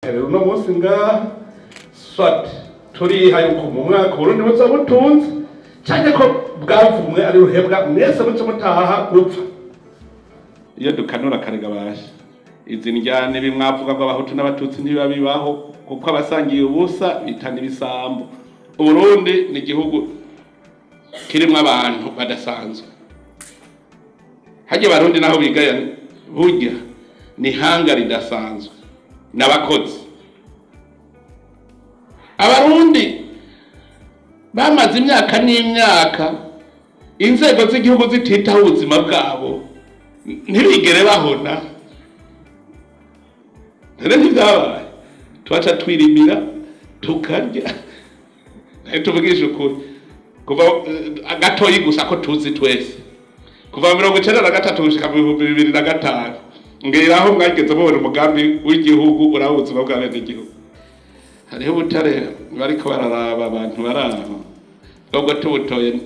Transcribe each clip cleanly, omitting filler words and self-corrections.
Uno munsi ngaha soit turiha yuko mu mwaka Burundi buza butunze canke ko bwavumwe ari ruhebwa mwese muce mutaha gupfa. Iyo dukanura karega basha izi njyane bimwavuga ngo abahutu n'abatutsi ntibabibaho kuko abasangiye ubusa bitana ibisambo. Uburundi ni igihugu kirimwo abantu badasanzwe. Hajye barundi naho bigaya burya ni hanga ridasanzwe n'abakozi. Abarundi bamaze imyaka n'imyaka inzego z'igihugu zititaho ubuzima bwabo ntibigere bahona. Rero ntivyabaye, tubaca twirimira tukarya. Tuvugisha ukuri kuva gatoyi gusa ko tuzi twese kuva 1993 gushika mu 2005 ngeraho mwageze mubona umugambi w'igihugu uraba ubuzima bwa bene igihugu. Hariho ubutare bariko bararaba abantu baraho ubwo tubutoye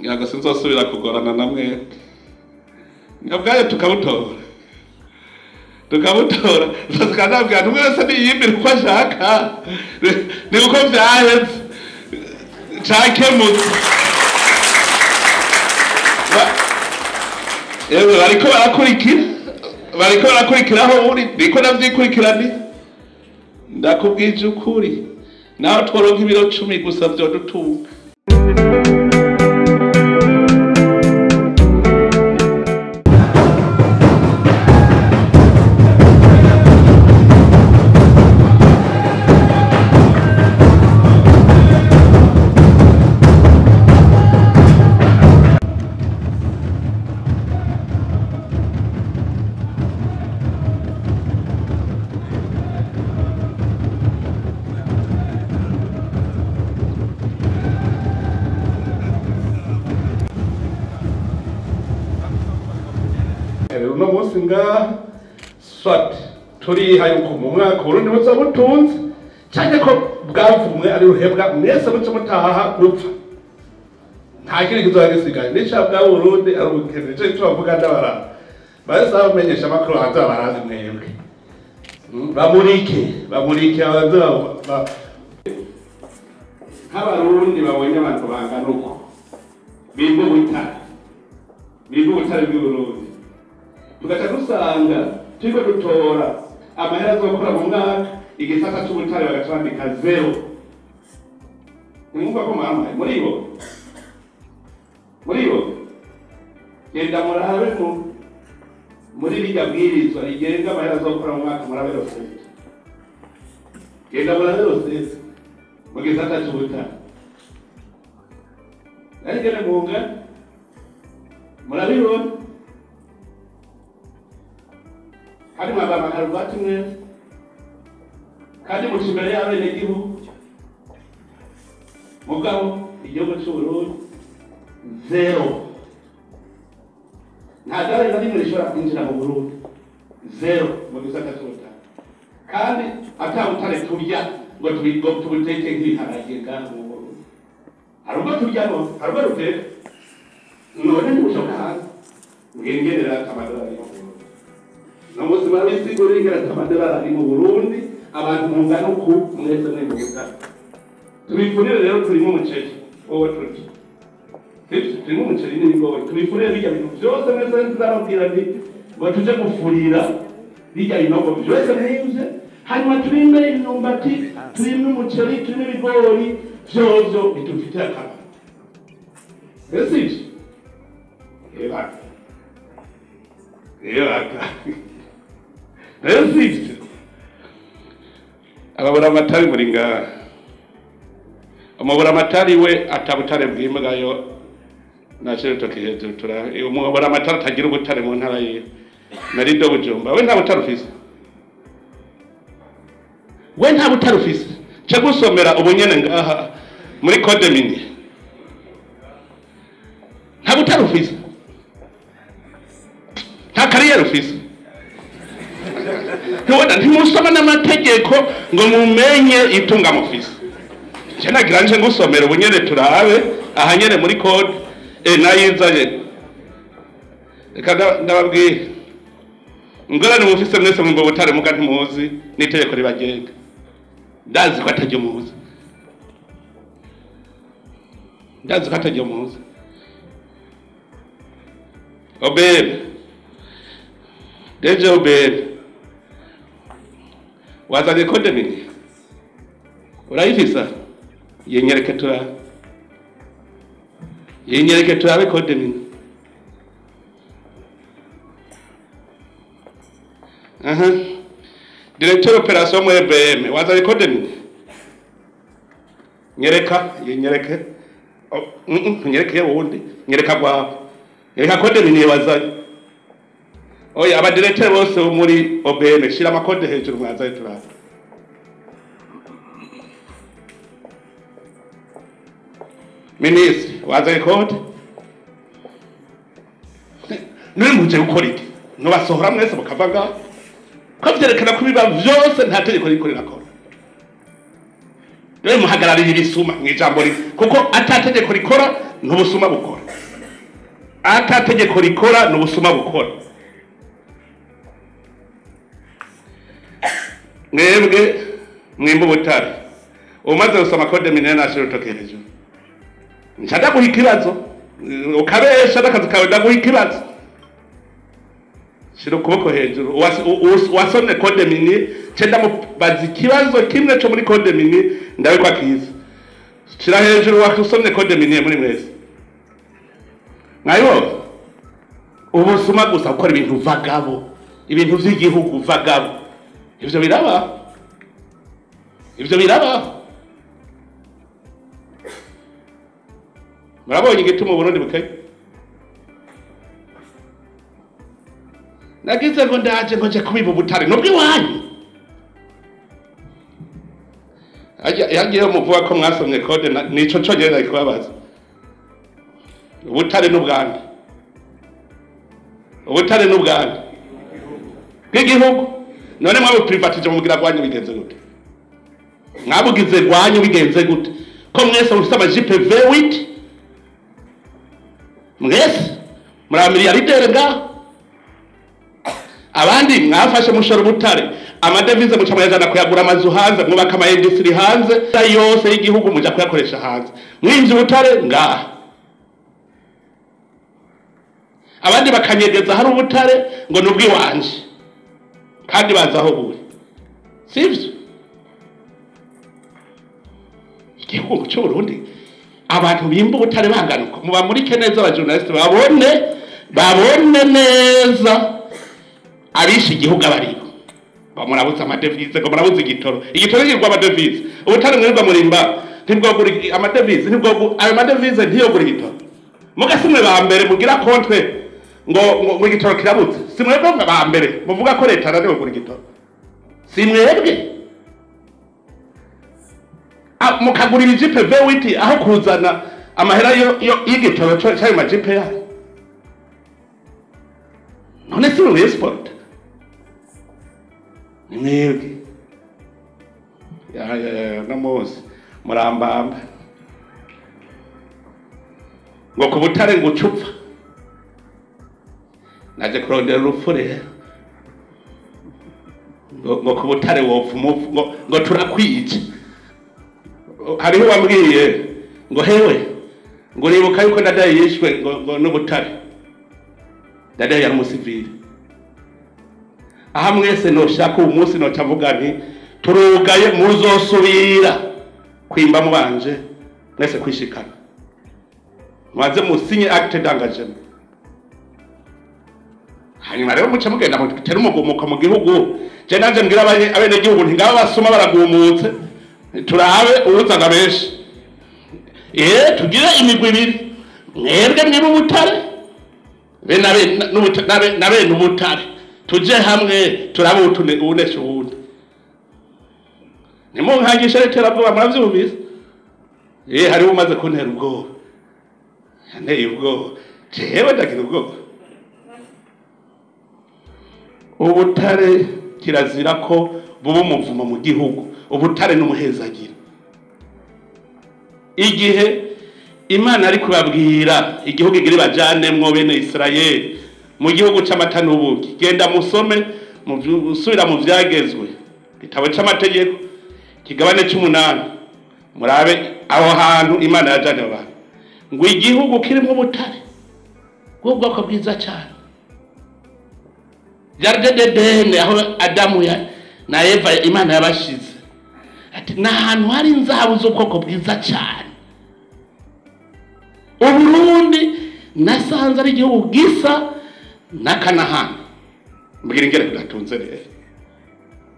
ngira sinzosubira kugorana na mwebwe ngabwayo tukabutora tukanabwira mwese niyimbira uko ashaka ni uko vyaheze cakemutse. Ewe bariko barakurikira aho uri niko navyikurikirani ndakubwije ukuri naho tworonka ibiro 10 gusa vyodutunga. Uno munsi ngaha soit turiha yuko mu mwaka Burundi buza butunze canke ko bwavumwe ari ruhebwa mwese muce mutaha gupfa. Nta kindi kizoba gisigaye nica bwa Burundi ari ubukene. Nico gituma mvuga ndabaraba bahise bamenyesha amakuru hanze barazi mwebwe bamurike abanze nk'abarundi babonye abantu bangana uko bimba ubutare bw'Uburundi tugaca dusanga turiko dutora amahera azokora mu mwaka igisata c'ubutare bagaca bandika 0. Nimwumva ko mwamaye muribo genda murabe muri rirya bwirizwa rigenga amahera azokora mu mwaka murabe rosete. Genda murabe rosete mu gisata c'ubutare narigene munga murabibona. Kandi mwambara amakaruvati mwese kandi muca imbere y'abenegihugu mugabo igihugu c'Uburundi 0. Nta dorari na rimwe rishobora kwinjira mu Burundi 0 mu gisata c'ubutare. Kandi ata butare turya ngo tubuteke nk'ibiharage ngaha mu Burundi. Hari ubwo turya none hari ubwo duteka none ntibushoka hanze mbwira amadorari mu Burundi. Namusi murabisigurira ingene amadorari ari mu Burundi abantu mungana uku mwese muri mu butare. Tubifurire rero turimo umuceri wowe turya turimo umuceri n'ibigori tubifurire birya bintu vyose mwese nzarabwira nti ngo tuje gufurira birya binogo vyose mwivye hanyuma turime imyumbati turime umuceri turime ibigori vyovyo bitufitiye akamaro. Ese ivyo ebaka ese ababura amatari muri ngaha. Umubura amatari we atabutare bw'imbwayo nashira urutoki hejuru tura umubura amatari atagira ubutare mu ntara yiwe Narido Bujumba we nta butare ufise nce gusomera ubunyene ngaha muri code minier nta butare ufise nta kariyeri ufise. Ntubona ntimusoma n'amategeko ngo mumenye itunga mufise. Nce nagira nje ngusomera ubunyene turabe aha nyene muri code nayizanye. Reka ndababwira Ingorane mufise mwese mwimba ubutare muga ntimuzi n'itegeko ribagenga. Ndazi ko ataryo muzi. Ndazi ko ataryo muzi. Obebe. Deje obebe. Wazanye code minier. Urayifisa? Yenyereke turabe. Yenyereke turabe code minier. Aha. Directeur opération mu EBM, wazanye code minier. Nyereka, yenyereke. Oh, nyereke wundi, nyereka gwawe. Nyereka code minier wazanye. Oya, aba directeur bose bo muri OBM shira amakode hejuru mwazaye turabe. Minisitiri wazanye code. Nuri muje gukora iki? Nubasohora mwese mukava ngaho. Ko vyerekana ko ibiba vyose nta tegeko riko rirakora. Rero muhagarariye ibisuma mw'ijambo rimwe, kuko ata tegeko rikora n'ubusuma bukora. Ata tegeko rikora n'ubusuma bukora. Mwebwe mwimba ubutare, umaze gusoma code minier nashira urutoke hejuru. Nca ndaguha ikibazo, ukabesha n'akazi kawe ndaguha ikibazo. Shira ukuboko hejuru, wasomye code minier, nce ndamubaza ikibazo kimwe co muri code minier ndabe ko akizi. Shira hejuru wasomye code minier muri mwese. Mwayibonye? Ubusuma gusa gukora ibintu vagabo, ibintu vy'igihugu vagabo. Ivyo biraba. Ivyo biraba. Murabonye igituma Burundi bukeye? Nagize ngo ndaje ngo nje kubiba ubutare nubwo iwanyu. Yagiye muvuga ko mwasomye code nico conyene nari kubabaza. Ubutare n'ubwande. Ubutare n'ubwande bw'igihugu. None mwabu privatije mugira gwanyu bigenze gute? Mwabugize gwanyu bigenze gute? Ko mwese mufite amajipe V8? Mwese muri miliyardere nga abandi mwafashe mushora ubutare, amadevize muca muyajana kuyagura amazu hanze, mwubaka ama industry hanze yose y'igihugu muja kuyakoresha hanze. Mwimvye ubutare ngaha. Abandi bakanyegeza hari ubutare ngo nubwiwanje. Kandi baza aho buri. Sivyo? Igihugu cy'u Burundi abantu bimba ubutare bangana uko mubamurike neza aba journaliste babone neza abishe igihugu abaribo. Bamurabuza amadevize, ngo murabuza igitoro. Igitoro kigwa amadevize. Ubutare mwirwa murimba ntibwogura amadevize, ntibwogura ayo madevize ntiyogura igitoro. Muga simwe ba mbere mugira contre ngo ngo igitoro kirabutse. Si mwebwe ba mbere muvuga ko leta naniwe kugura igitoro. Si mwebwe mukagura ibijipe V8 aho kuzana amahera y'igitoro cyayo majipe yayo. None si mwe sport. Ni mwebwe. Ya no mose murambamba. Ngo ku butare ngo ucupfa. Naje kurondera urupfu rero. Ngo ku butare wopfa umupfu ngo turakwica. Hariho wambwiye ngo hewe ngo uribuka yuko Ndadaye yishwe ngo n'ubutare. Ndadaye yari umusivili. Aha mwese noshaka uyu munsi noca mvuga nti turugaye muzosubira kwimba mubanje mwese kwishikana. Maze musinye acte d'engagement. Hanyuma rero muce mugenda mutera umugumuko mu gihugu. Je nanje mbwira abene gihugu nti ngaba basuma baragumutse. Turabe uwuzana benshi. Tugire imigwi ibiri. Mwebwe mwiba ubutare be nabe n'ubutare. Tuje hamwe turabe ubunesha ubundi. Nimunkangisha iterabwoba muravyumvise? Hariho umaze kuntera ubwoba. Yanteye ubwoba. Jewe ndagira ubwoba. Ubutare kirazira ko buba umuvumo mu gihugu. Ubutare n'umuhezagira. Igihe Imana ari kubabwira igihugu igira bajanemwo bene Israel, Mu gihugu c'amata n'ubuki. Genda musome musubira mu vyagezwe. Gitabo c'amategeko kigabane c'umunani. Murabe aho hantu Imana yajanye abantu. Ngo igihugu kirimo ubutare bw'ubwoko bwiza cyane. Jardin d'Eden aho Adamu na Eva Imana yabashize. Ati nahantu hari inzahabu z'ubwoko bwiza cyane. Uburundi nasanze ari igihugu gisa na Kanahani. Mbwira ingene tudatunze rero.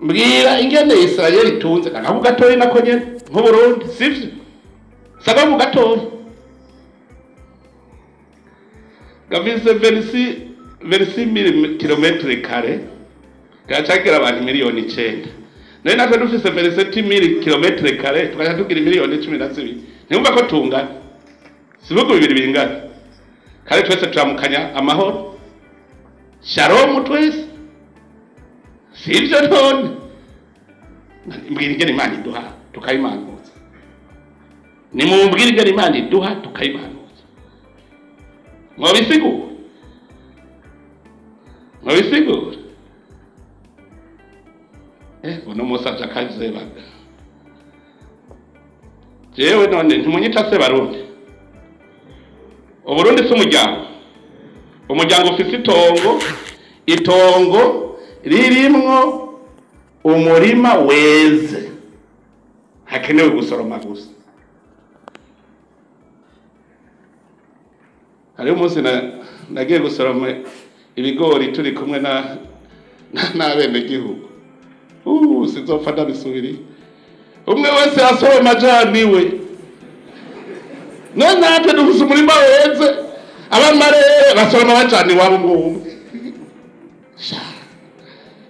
Mbwira ingene Israel itunze kagahugu gatoyi nako nyene nk'Uburundi, sivyo? Sagahugu gatoyi. Gafise 26,000 kilometre kare gacagira abantu miliyoni 9. None natwe dufise 27,000 kilometre kare tukaca tugira miliyoni 12. Ntimva ko tungana. Si ibihugu bibiri bingana. Kare twese turamukanya amahoro. Shalom twese. Sivyo none. Mbwira ingene Imana iduha tukayimanuza. Nimumbwire ingene Imana iduha tukayimanuza. Mwabisigura? Mwabisigura? Uno musi aje akazebaga. Jewe none ntimunyita se Barundi. Uburundi si umuryango. Umuryango ufise itongo, itongo ririmwo umurima weze. Hakenewe gusoroma gusa. Hariho umunsi nagiye gusoroma ibigori turi kumwe na n'abenegihugu. Sinzopfa ndabisubiriye. Umwe wese yasoroma ajaniwe. None natwe dufise umurima weze, abamarere basoroma bajana iwabo umwe.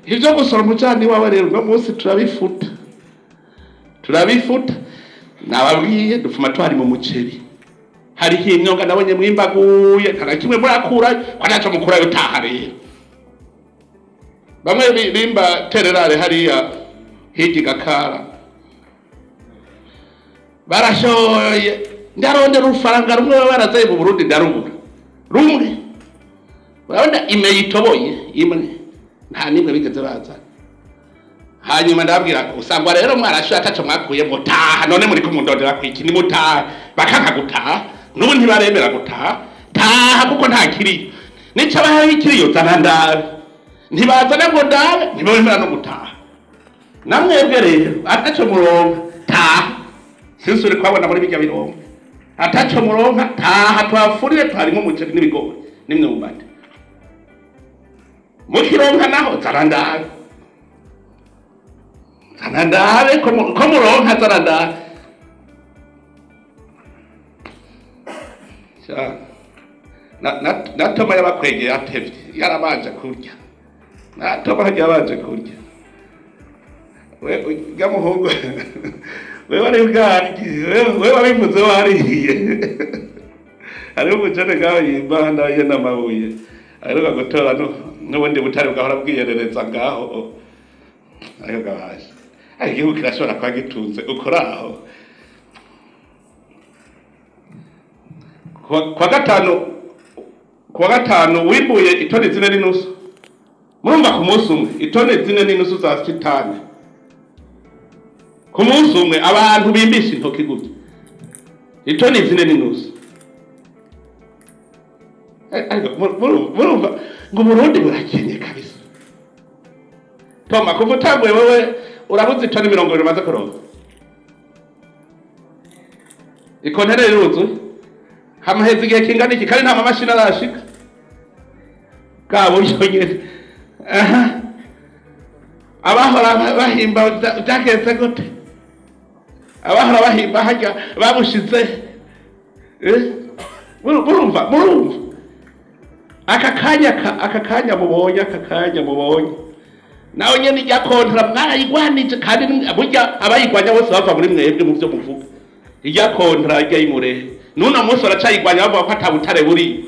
Ivyo gusoroma ujana iwawe rero uno munsi turabifuta. Turabifuta. Nababwiye dufuma twari mu muceri. Hariho imyonga nabonye mwimbaguye, nta kimwe murakurayo, ko ntaco mukurayo utaha rero. Bamwe bimba tererare hariya hirya Gakara. Barashoye, ndarondera urufaranga rumwe barazaye mu Burundi ndarubura. Rumwe. Urabona ime yitoboye imwe nta nimwe bigeze bazana. Hanyuma ndabwira usangwa rero mwarashoye ataco mwakuye mutaha, none muri kumundondera kwiki ni mutaha, bakanka gutaha. Nubu ntibaremera gutaha, taha kuko nta kiriyo. Nico bahaye ikiriyo zana ndabe. Ntibazana ngo ndabe, ntibemera no gutaha. Namwebwe rero ataco muronka taha. Sinsuri kwabona muri bijya bironka. Ataco muronka taha twafurire twarimo umuceri n'ibigori n'imyumbati. Mukironka naho zana ndabe. Zana ndabe ko muronka zana ndabe. Na Toma yabakwegeye atevye yarabanje kurya. Na Toma yarabanje kurya. We gamuhungu we wari bwaryi we wabivuze warihiye. Hariho umujene ngaho yimba ndaye n'amabuye. Aheruka gutora n'ubundi butare bwahora bwiyerereza ngaho. Ariko gabasha. Igihugu kirashobora kuba gitunze ukoraho. Kuwa gatanu wimbuye itoni 4.5. Murumva ku munsi umwe itoni 4.5 za sitani. Ku munsi umwe abantu bimbisha intoki gutya. Itoni 4.5. Ariko murumva ngo Burundi burakenye kabisa. Toma kuva utanguye wewe urabuze itoni 20 umaze kuronka. Ikontere iruzuye. Hamaheze igihe kingana iki kandi nta mamashini arashika. Bwa buryo nyene. Aha. Abahora bahimba byagenze gute? Abahora bahimba hajya babushize. Murumva. Aka kanya mubonye. Nawe nyene ijya kontra mwarayigwanije kandi burya abayigwanya bose bava muri mwebwe mu byo muvuga. Ijya kontra ijya imurehe. Nuno munsi baracayigwanya bavuga ko atabutare buri.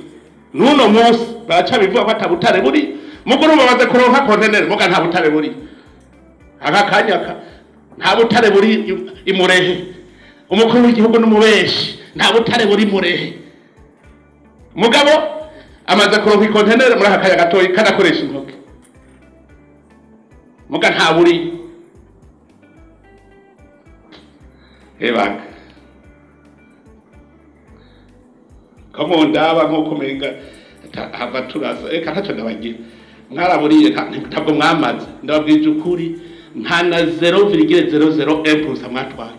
Nuno munsi baracabivuga ko atabutare buri. Muguru babaze kuronka konteneri muga nta butare buri. Aka kanya nta butare buri imurehe. Umukuru w'igihugu n'umubeshi nta butare buri murehe. Mugabo Amaze kuronka ikontenere muri aka kanya gatoyi kadakoresha intoke. Muga nta buri. Ebaka. Kamo ndaba nko kumenga hava turaza eka ntaco ndabagira. Mwaraburiye ntabwo mwamaze. Ndababwije ukuri nta na 0,001% mwatwaye.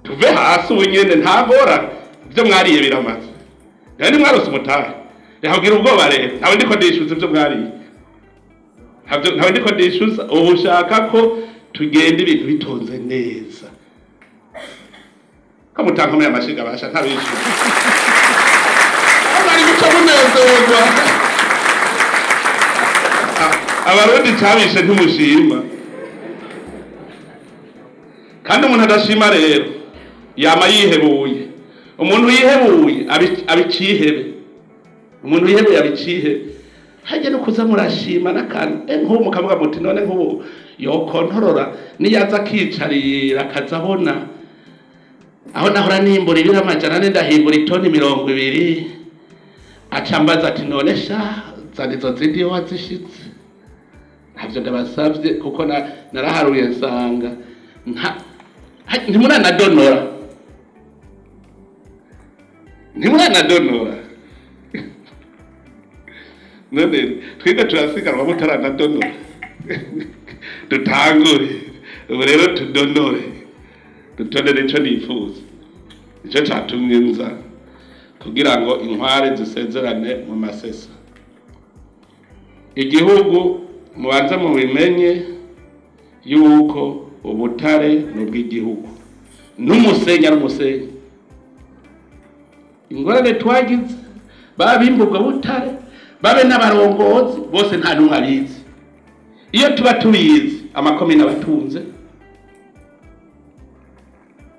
Tuve hasi ubunyene ntagora ibyo mwariye biramaze. Kandi mwarose umutahe. Yahabwira ubwoba rero. Ntawe ndiko ndishuza ibyo mwariye. Ntawe ndiko ndishuza ubu ushaka ko tugenda ibintu bitonze neza. Ko mutankomeye amashiga basha ntabishuza. Abari guca munezerwa. Abarundi cyabishe ntumushima. Kandi umuntu adashima rero yama yihebuye. Umuntu yihebuye abicihebe. Umuntu yihebuye abicihebe. Hajye no kuza murashima n'akantu nk'ubu mukavuga muti none nk'ubu yokontorora niyaza akicarira akazabona aho nahora nimbura ibiro 400 ndahimbura itoni 20 acambaza ati none sha zana izo zindi wazishitse. Ntabyo ndabasavye kuko naraharuye nsanga ntimuranadonora. Ntimuranadonora. None twiga turasigarwa mutaranadonora. Dutangure ubu rero tudonore dutonere ico nifuza. Ico catumye nza kugira ngo inkware zisezerane mu masesa. Igihugu mubanze mubimenye yuko ubutare n'ubw'igihugu n'umusenyi ari umusenyi. Ingorane twagize babimbuga butare babe n'abarongozi bose nta numwe abizi. Iyo tuba tubizi amakomine abatunze.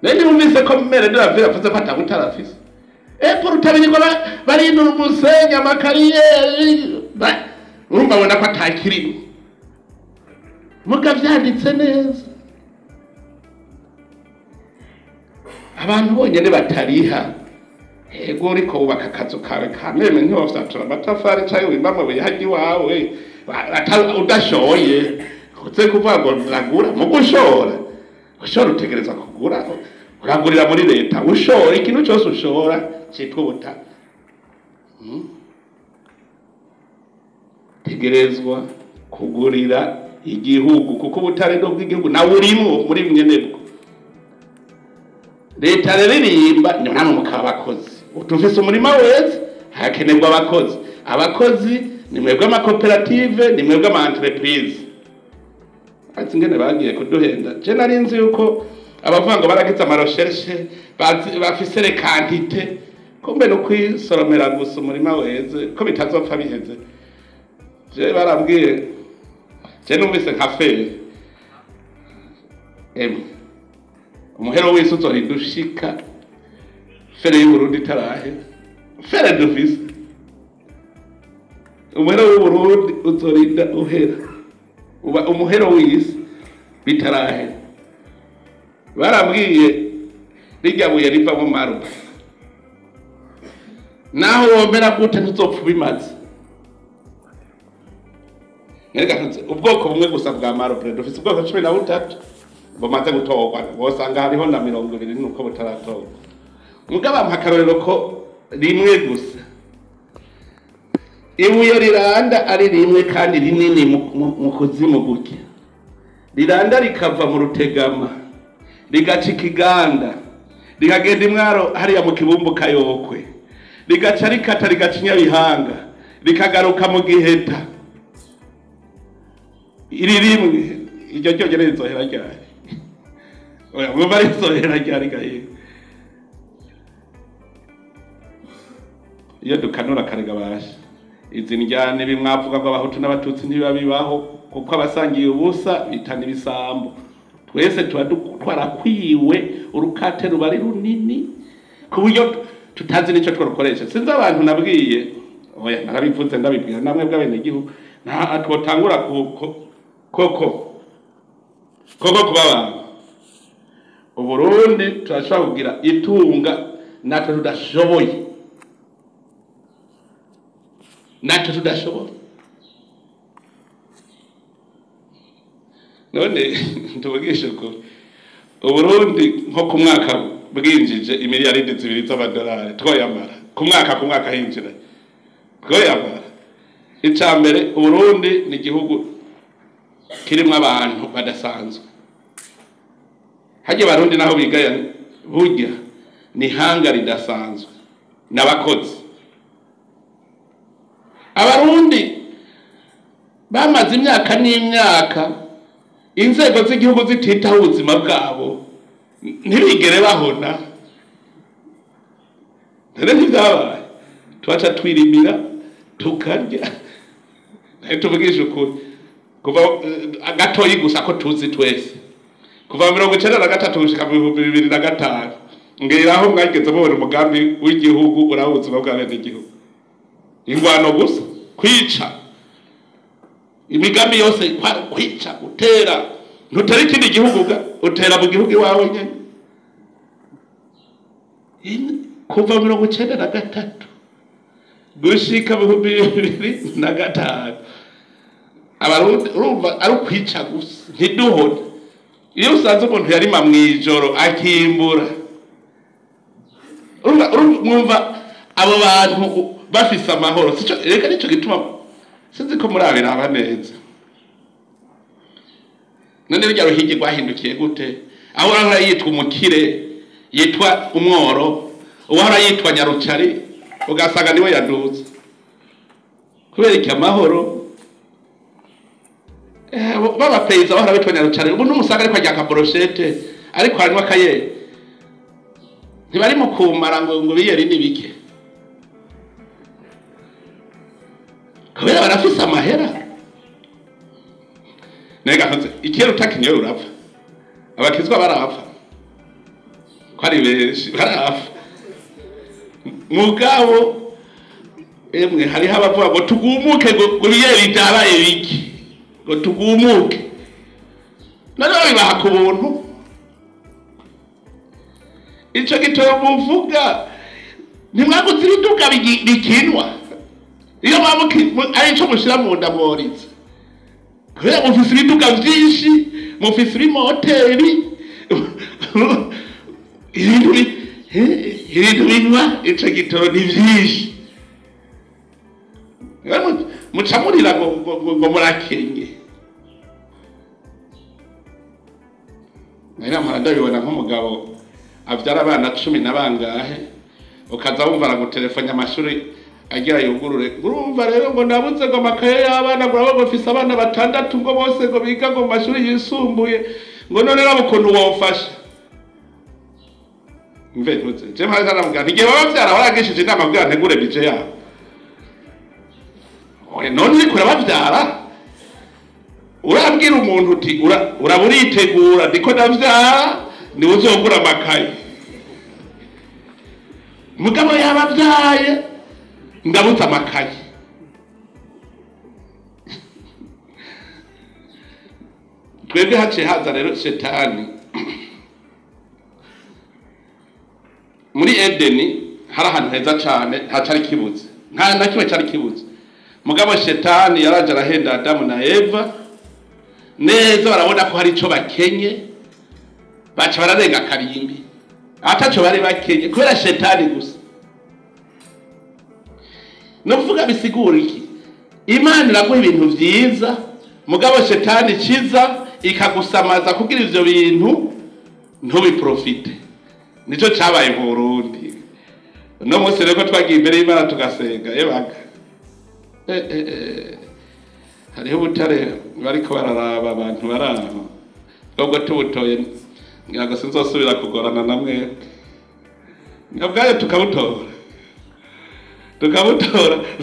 Nari numvise ko mere de la ville avuze ko atabutare afise. Epfo rutabirirwa barinura umusenyi amakariyeri urumva abona ko atakirimo. Muga vyanditse neza. Abantu bonyene batariha. Ego uriko wubaka akazu kawe kameme ntiwofyatura amatafari canke wimba amabuye harya iwawe udashoye. Uze kuvuga ngo ndagura mu gushora. Ushora utegereza kugura. Uragurira muri leta. Ushora ikintu cyose ushora citwa ubutaka. Tegerezwa kugurira igihugu kuko ubutare bw'igihugu nawe urimo muri mwenebwo. Leta rero irimba namwe mukaba abakozi. Utufise umurima wese hakenerwa abakozi. Abakozi ni mwebwe amakoperative, ni mwebwe ama entreprise. Ati ngene bagiye kuduhenda. Je nari nzi yuko abavuga ngo baragize ama recherche bafise les quantités kumbe no kwisoromera gusa umurima weze ko bitazopfa biheze. Je barabwiye je numvise nka feri. Umuhero wese uzorinda ushika fere y'Uburundi itarahe. Fere dufise. Umuhero w'Uburundi uzorinda uhera. Uba umuhero w'isi bitarahe. Barabwiye rijya buye riva mu maruba. Naho womera gute ntuzopfa ubimaze. Nerega ubwoko bumwe gusa bwa marbre dufise ubwoko 13 bumaze gutorwa wosanga hariho na 20 nuko butaratorwa. Mugaba mpakarorero ko rimwe gusa. Ibuye riranda ari rimwe kandi rinini mu kuzimu gutya. Riranda rikava mu Rutegama rigaca Ikiganda rikagenda imwaro hariya mu Kibumbu Kayokwe rigaca rikata rigaca Nyabihanga rikagaruka mu Giheta. Iri rimwe iryo ryonyene rizohera ryari? Oya mwumva rizohera ryari gahe? Iyo dukanura karega basha izi njyane bimwavuga ngo abahutu n'abatutsi ntibabibaho kuko abasangiye ubusa bitana ibisambo. Twese tuba twarakwiwe urukate ruba ari runini ku buryo tutazi n'icyo twarukoresha. Sinzi abantu nabwiye, oya narabivuze ndabibwira namwe bw'abenegihugu nta twotangura koko koko kuba abantu. Uburundi turashobora kugira itunga natwe tudashoboye. Natwe tudashobora. None tuvugishe ko Uburundi nko ku mwaka bwinjije imiliyaridi 2 z'amadolari twoyamara ku mwaka hinjira twoyamara. Icambere Uburundi ni igihugu kirimo abantu badasanzwe. Hajye Barundi naho bigaya burya ni hanga ridasanzwe n'abakozi. Abarundi bamaze imyaka n'imyaka inzego z'igihugu zititaho ubuzima bwabo ntibigere bahona. None ntibyabaye, twaca twirimira tukarya. Tuvugisha ukuri kuva gatoyi gusa ko tuzi twese kuva 1993 gushika mu 2005 ngeraho mwageze mubona umugambi w'igihugu uraho ubuzima bwa bene igihugu. Ingwano gusa, kwica imigambi yose, kwica, gutera. Ntutera ikindi gihugu, utera mu gihugu iwawe nyene. Kuva 1993 gushika mu 2005 Abarundi urumva ari ukwica gusa, ntiduhone. Iyo usanze umuntu yarima mw'ijoro akimbura, urumva abo bantu bafise amahoro. Sico reka nico gituma sinzi ko murabiraba neza. None rya ruhigi rwahindukiye gute? Aho ahora yitwa umukire, yitwa umworo, uwahora yitwa nyarucari, ugasanga niwe yaduze. Kubera iki? Amahoro. Baba peiza bahora bitwa nyarucari, ubu n'umusaga ariko ajya akaboroshete, ariko hanywa akaye. Ntibari mu kumara ngo biyeri nibike. Kubera barafise amahera. Nega ntuze ikero utakinyoye urapfa. Abakizwa barapfa. Ko ari benshi barapfa. Mugabo emwe hariho abavuga ngo tugumuke ngo biyeri byabaye biki. Ngo tugumuke. None babibaha ku buntu. Ico gitoro muvuga ntimwaguze ibiduga bikinwa. Iyo ari ico mushira mu nda mworitse. Kubera mufise ibiduga vyinshi, mufise ibimoteri, ibintu binywa ico gitoro ni vyinshi. Muca murira ngo murakenye. Nari namara ndabibona nk'umugabo avyara abana 10 na bangahe, ukaza wumva aragutelefona amashuri agira yugurure. Urumva rero ngo nabuze ngo amakaye y'abana, ngo urabona mfise abana 6 ngo bose ngo biga ngo mu mashuri yisumbuye, ngo none rabo ukuntu wofasha. Mve ntuze je mpaza naramubwira nti igihe babavyara waragishije inama kugira ntegure budget yabo. Oya none uriko urabavyara, urabwira umuntu uti uraba uritegura ndiko ndavyara niwe uzogura amakaye. Mugabo yabavyaye ndabuze amakaye. Twebwe haciye haza rero shetani. Muri Edeni hari ahantu heza cane hatari kibuze, nta na kimwe cari kibuze. Mugabo shetani yaraje arahenda Adamu na Eva neza, barabona ko hari ico bakenye, baca bararenga karimbi ataco bari bakenye kubera shetani gusa. Novuga bisigura iki? Imana iraguha ibintu vyiza, mugabo shetani ciza ikagusamaza kugira ivyo bintu ntubiprofite. Nico cabaye mu Burundi. No munsi rero twagiye imbere y'Imana tugasenga, ebaga hariho ubutare bariko bararaba abantu baraho, ubwo tubutoye ngira sinzosubira kugorana na mwebwe. Ubwayo tukabutora,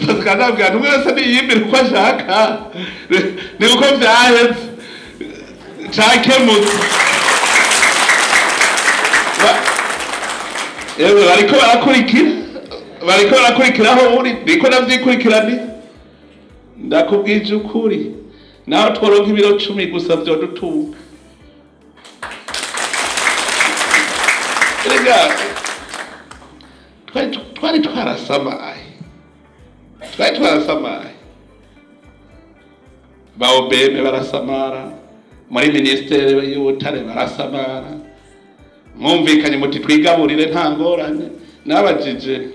tukanabwira nti wese niyimbire uko ashaka, ni uko vyaheze cakemutse. Ewe bariko barakurikira aho uri, niko navyikurikirani. Ndakubwije ukuri, naho tworonka ibiro 10 gusa vyodutunga. Erega twari twarasamaye, Twari twarasamaye, ba OBM barasamara, muri ministere y'ubutare barasamara. Mwumvikanye muti twigaburire nta ngorane. Nabajije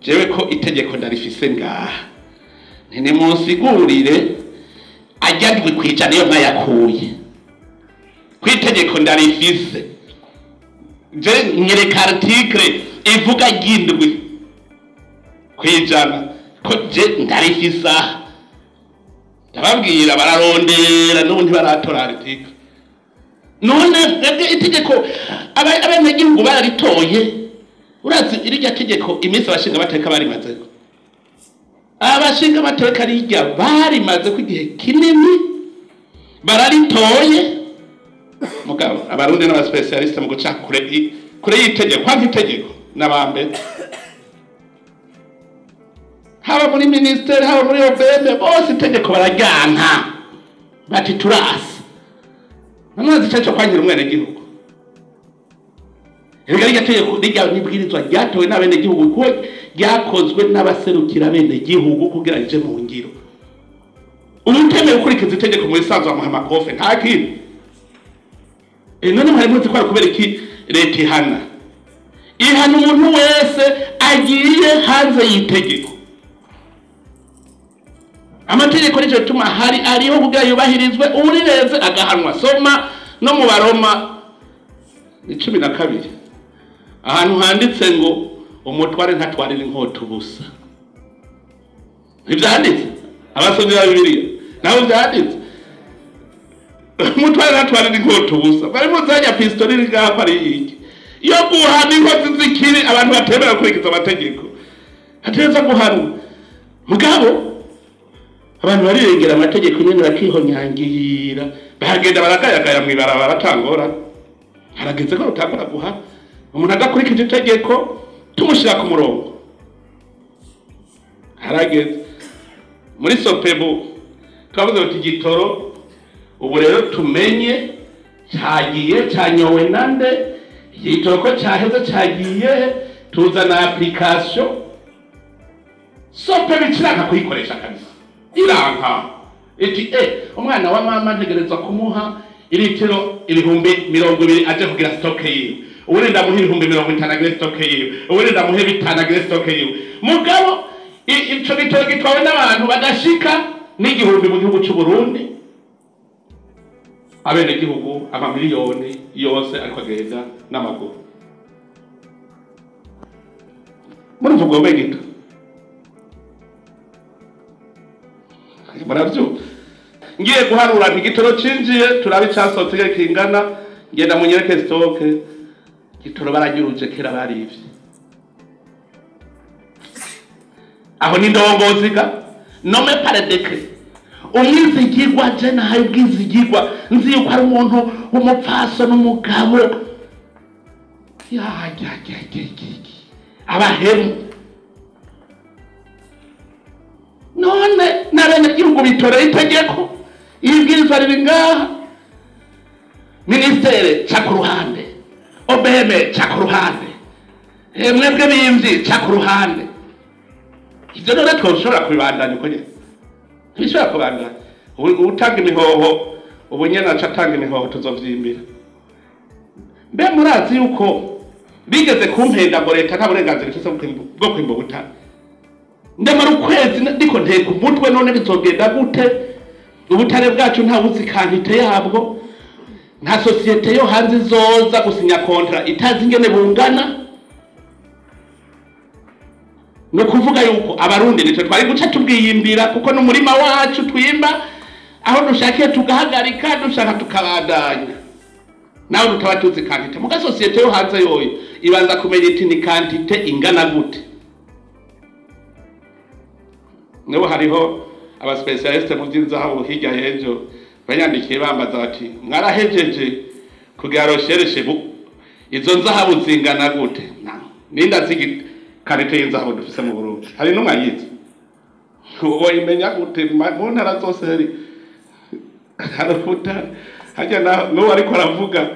jewe ko itegeko ndarifise ngaha, ntimunsigurire ajya ndwi kwijana iyo mwayakuye kwitegeko ndarifise. Je nyereka article ivuga ry'indwi kwijana ko je ndarifise aha. Ndababwira bararondera n'ubu ntibaratora article. None itegeko abenegihugu bararitoye. Urazi irya tegeko iminsi abashinga amateka barimazeko, abashinga amateka rirya barimaze ko igihe kinini bararitoye. Mugabo abarundi n'abaspecialiste mu guca kure y'itegeko, kwanka itegeko n'abambe, haba muri ministere haba muri OBM bose itegeko bararyanka, bati turasi. Namazi cyaco kwangira umwenegihugu. Erega rirya tegeko rirya nibwirizwa ryatowe n'abenegihugu kuko ryakozwe n'abaserukira abenegihugu kugira rije mu ngiro. Umutemeye ukurikiza itegeko mu isanzwe amuha amakofe nta kindi. None mwari muzi ko ari kubera iki leta ihana? Ihana umuntu wese agiye hanze y'itegeko. Amategeko nico gituma hari ariho kugira yubahirizwe, urirenze agahanwa. Soma no mu Baroma ni 12 ahantu handitse ngo umutware ntatwarira inkota ubusa. Ntivyanditse? Abasomyi ba Bibiliya nabo vyanditse. Umutware ntatwarira inkota ubusa. Bari muzanya pistoli iri ngaha ari iki yo guhana inkozi zikiri abantu batemera gukurikiza amategeko, hateza guhanwa. Mugabo abantu barirengera amategeko nyene bakihonyangira, bahagenda baragayagaya mw'ibarabara atangora. Harageze ko rutangura guhana umuntu adakurikije itegeko, tumushira ku murongo. Harageze muri Sopebu twavuze uti igitoro ubu rero tumenye cyagiye cyanyowe nande, igitoro ko cyaheze cyagiye, tuzana application. Sopebu kiranga kuyikoresha kabisa, iranka iti umwana wa mama ntegerezwa kumuha iritiro 20,000 aje kugira stock yiwe, ubundi ndamuha 50,000 agire stock yiwe, ubundi ndamuha 5 agire stock yiwe. Mugabo ico gitoro gitwawe n'abantu badashika n'igihumbi mu gihugu c'u Burundi, abenegihugu amamiliyoni yose ariko agenda n'amaguru. Murumva ubwo bwegito muravyumva? Ngiye guharura nti igitoro cinjiye turabe icasohotse kingana, ngenda munyereke stock. Igitoro baranyuruje kera barivye. Aho ni ndongozi ga nome par décret. Umwizigirwa je nahaye ubwizigirwa, nzi yuko ari umuntu w'umupfaso n'umugabo. Ya ya ya ya abahemu. None n'abenegihugu bitoreye itegeko, ibwirizwa riri ngaha, ministere ca ku ruhande, OBM ca ku ruhande, mwebwe bimvyi ca ku ruhande. Ivyo none twoshobora kubibandanya uko nyene? Ntibishobora kubandanya. Utanga imihoho ubu nyene aca atanga imihoho tuzovyimbira. Mbe murazi yuko bigeze kumpenda ngo leta nta burenganzira ifise bwo kwimba ubutare? Ndamara ukwezi ndiko nteka umutwe, none bizogenda gute? Ubutare bwacu nta wuzi kantite yabwo, nta sosiyete yo hanze izoza gusinya kontra itazi ingene bungana. No kuvuga yuko abarundi nitwe twari guca tubwiyimbira, kuko n'umurima wacu twimba aho dushakiye tugahagarika, dushaka tukabandanya, nawe tutaba tuzi kantite. Muga sosiyete yo hanze yoyo ibanza kumenya iti ni kantite ingana gute. Nibo hariho abaspecialiste mu by'inzahabu hirya y'ejo banyandikiye bambaza bati mwarahejeje kugira recherche izo nzahabu zingana gute? Ninda zigi karite y'inzahabu dufise mu Burundi hari n'umwe ayizi? Woyimenya gute? Mu ntara zose hari harafuta hajya n'uwo ariko aravuga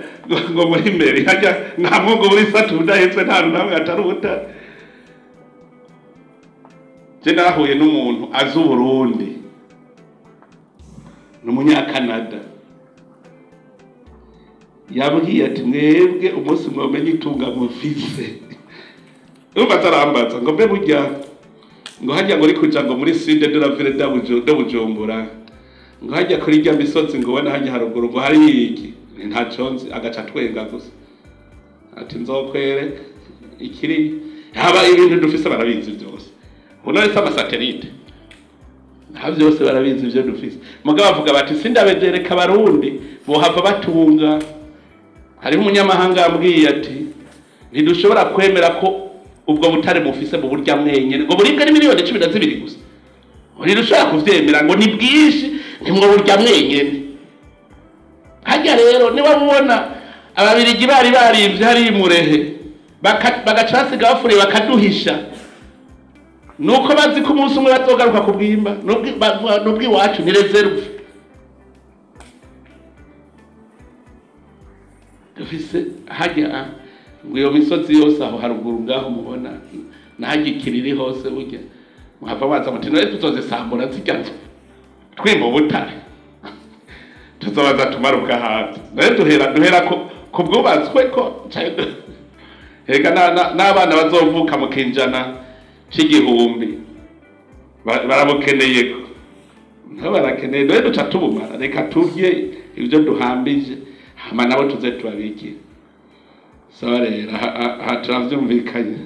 ngo muri mbere hajya nta mwungu muri satu udahetswe, nta namwe atari ubutare. Je narahuye n'umuntu azi Burundi, n'umunyakanada, yabwiye ati mwebwe umunsi mwomenye itunga mufise. Urumva atarambaza ngo mbe burya ngo hajya ngo uri kuja ngo muri sud de la ville de Bujumbura, ngo hajya kuri rya misozi ngo ubona hajya haruguru ngo hari iki, ntaco nzi, agaca twenga gusa ati nzokwereka ikiri. Haba ibintu dufise barabizi byose, uno wese amasatelite nta byose barabizi ibyo dufise. Mugabo bavuga bati sindabejereka abarundi bohava batunga. Hariho umunyamahanga yambwiye ati ntidushobora kwemera ko ubwo butare mufise mu burya mwenyene ngo buribwe ni miliyoni 12 gusa, ntidushobora kuvyemera ngo ni bwinshi ntimwo burya mwenyene. Hajya rero niba mubona ababirigi bari barivye hari imurehe bagaca basiga bafuriye bakaduhisha, nuko bazi ko umunsi umwe bazogaruka kubwimba n'ubw'iwacu ni reserve dufise. Hajya ngo iyo misozi yose aho haruguru ngaho mubona nahagikiriri hose burya muhava baza muti none tuzozisambura zijya twimba ubutare, tuzobaza tumaruka hanze. None duhera ko bwubatswe ko ega n'abana bazovuka mu kinjana c'igihumbi barabukeneye ko nabo barakeneye. None duca tubumara, reka turye ibyo duhambije hama nabo tuze tubabikire. Sawa rero, aha turavyumvikanye,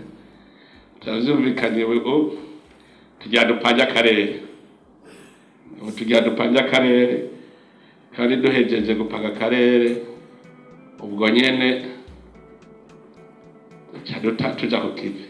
ubu tugira dupange akarere, ubu tugira dupange akarere, kandi duhejeje gupanga akarere ubwo nyene tuja ku kivi.